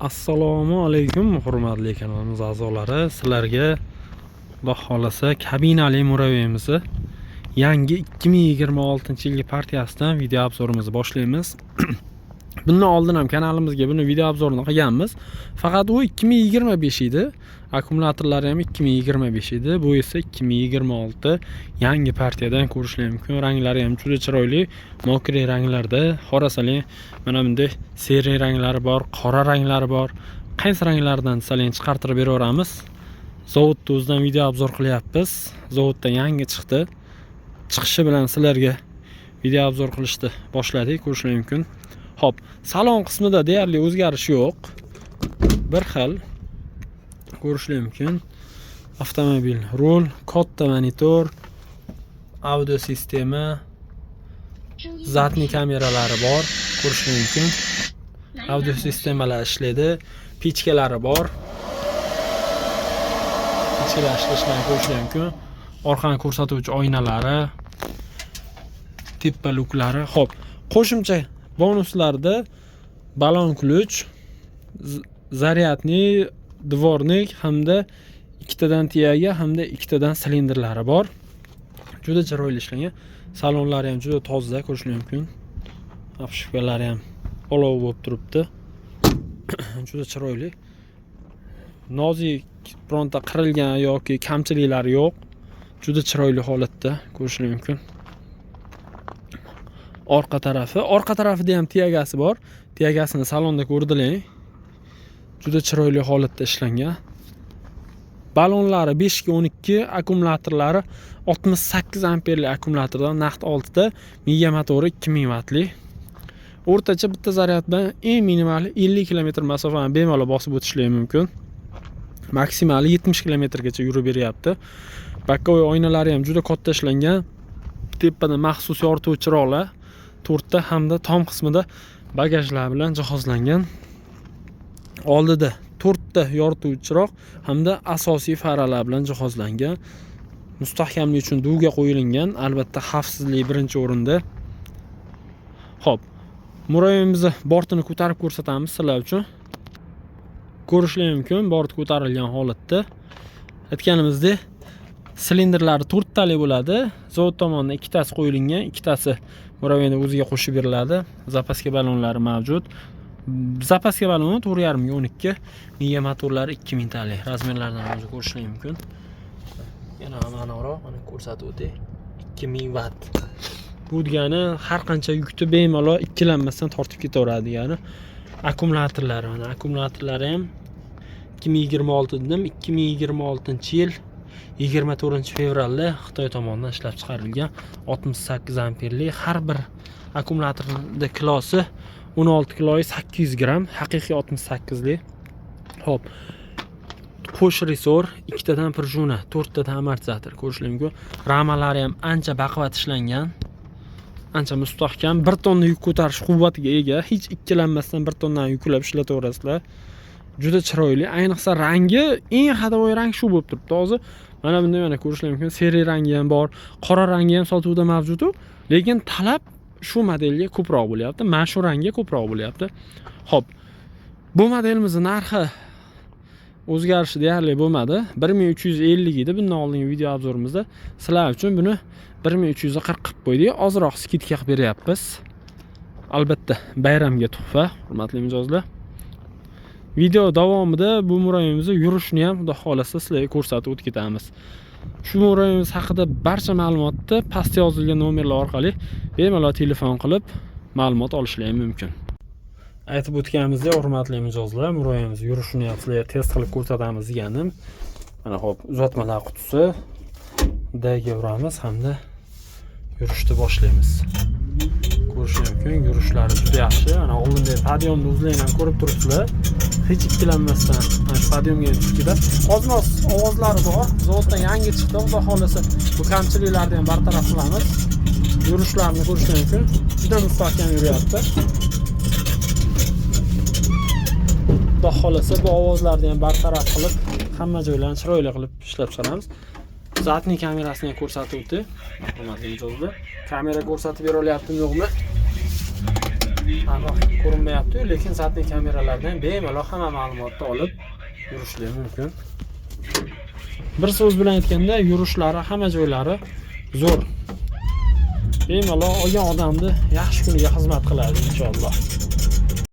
Assalomu alaykum, hurmatli kanalimiz a'zolari. Sizlarga, Xudo xohlasa, kabinali Muraveyimizni yangi 2026-yilgi partiyasidan video обзор imizni boshlaymiz. Bundan oldin ham kanalimizga buni video обзор ini qilganmiz. Faqat u 2025 edi. Akkumulyatorlari ham 2025 edi. Bu esa 2026 yangi partiyadan ko'rishlar mumkin. Ranglari ham juda chiroyli, мокрый ranglarda. Xorasaling, mana bunday серый ranglari bor, qora ranglari bor. Qaysi ranglardan desalang, chiqartirib beraveramiz. Zavodni o'zidan video обзор qilyapmiz. Zavoddan yangi chiqdi. Chiqishi bilan sizlarga video обзор qilishni boshladik, ko'rishlar mumkin. Xo'p, salon qismida deyarli o'zgarish yo'q. Bir xil, ko'rishlar mumkin. Avtomobil rul, katta monitor, audio sistema, задний kameralari bor, ko'rishlar mumkin. Audio sistemalar ishlaydi, pechkalari bor. Pechkalar ishlashini ko'rishlar mumkin. Orqani ko'rsatuvchi oynalari, tepa lyuklari. Xo'p, qo'shimcha bonuslarda баллон ключ, зарядный, дворник hamda ikkitadan тяга hamda ikkitadan silindrlari bor. Juda chiroyli ishlangan. Salonlari ham juda toza, ko'rishlar mumkin. Обшивка lari ham olov bo'lib turibdi. Juda chiroyli. Nozik, bironta qirilgan yoki kamchiliklari yo'q. Juda chiroyli holatda, ko'rishlar mumkin. Orqa tarafi, orqa tarafida ham тяга si bor. Тяга sini salonda ko'rdilar. Juda chiroyli holatda ishlangan. Balonlari 5 ga 12, akkumulyatorlari 68 amperli akkumulyatordan, naqd 6 ta, miya motori 2000 vatli. O'rtacha bitta zaryad bilan eng minimali 50 kilometr masofani bemalol bosib o'tishlari mumkin. Maksimali 70 kilometrgacha yurib beryapti. Боковой oynalari ham juda katta ishlangan. Tepada maxsus yorituvchi chiroqlar to'rtta hamda tom qismida bagajlar bilan jihozlangan. Oldida to'rtta yorituvchi chiroq hamda asosiy faralar bilan jihozlangan. Mustahkamlik uchun дуга qo'yilgan. Albatta, xavfsizlik birinchi o'rinda. Xo'p, Muraveyimizni bortini ko'tarib ko'rsatamiz sizlar uchun. Ko'rishlar mumkin, bort ko'tarilgan holatda. Aytganimizdek, silindrlari to'rttalik bo'ladi. Zavod tomonidan ikkitasi qo'yilgan, ikkitasi Muraveyni o'ziga qo'shib beriladi. Запаска balonlari mavjud. Запаска baloni 4,5 ga 12, miya motorlari 2000 talik. Размер laridan o'zi ko'rishlar mumkin. Yana ham aniqroq mana ko'rsatib o'tay. 2000 vatt. Bu degani har qancha yukni bemalol ikkilanmasdan tortib ketaveradi degani. Akkumulyatorlari, mana akkumulyatorlari ham 2026 dedim, 2026-yil 24 fevralda Xitoy tomonidan ishlab chiqarilgan 68 amperli. Har bir akkumulyatorda kilosi 16 kilo 800 gramm, haqiqiy 68 li. Xo'p, qo'sh ressor, ikkitadan пружина, to'rttadan amortizator, ko'rishlar mumkin. Ramalari ham ancha baquvvat ishlangan. Ancha mustahkam, 1 tonna yuk ko'tarish quvvatiga ega. Hech ikkilanmasdan 1 tonnani yuklab ishlataverasizlar. Juda chiroyli. Ayniqsa rangi, eng ходовой rang shu bo'lib turibdi hozir. Mana bunday, mana ko'rishlar mumkin. Серый rangi ham bor, qora rangi ham sotuvda mavjud-u, lekin talab shu modelga ko'proq bo'lyapti. Mana shu rangga ko'proq bo'lyapti. Xo'p, bu modelimizni narxi o'zgarishi deyarli bo'lmadi. 1350 edi bundan oldingi video обзор imizda. Sizlar uchun buni 1340 qilib qo'ydik. Ozroq скидка qilib beryapmiz. Albatta, bayramga tuhfa, hurmatli mijozlar. Video davomida bu Muraveyimizni yurishini ham, Xudo xohlasa, sizlarga ko'rsatib o'tib ketamiz. Shu Muraveyimiz haqida barcha ma'lumotni pastda yozilgan nomerlar orqali bemalol telefon qilib ma'lumot olishlari mumkin. Aytib o'tganimizdek, hurmatli mijozlar, Muraveyimiz yurishini ham sizlarga test qilib ko'rsatamiz deganim. Mana, xo'p, uzatmalar qutisi, D ga uramiz hamda yurishni boshlaymiz. Ko'rish mumkin, yurishlari juda yaxshi. Mana oldindagi подъём ni o'zlaring ham ko'rib turibsizlar. Hech ikkilanmasdan mana shu подъём ga ham tushib ketadi. Ozmoz ovozlari bor. Zavoddan yangi chiqdi. Xudo xohlasa, bu kamchiliklarni ham bartaraf qilamiz. Yurishlarini ko'rish mumkin. Juda mustahkam yuryapti. Xudo xohlasa, bu ovozlarni ham bartaraf qilib, hamma joylarni chiroyli qilib ishlab chiqaramiz. Задний kamerasini ham ko'rsatib o'tdi. Hurmatli mijozlar, kamera ko'rsatib bera olyaptimi, yo'qmi? Aniq ko'rinmayapti, lekin задний kameralardan bemalol hamma ma'lumotni olib yurishlik mumkin. Bir so'z bilan aytganda, yurishlari, hamma joylari zo'r. Bemalol olgan odamni yaxshi kuniga xizmat qiladi, inshaalloh.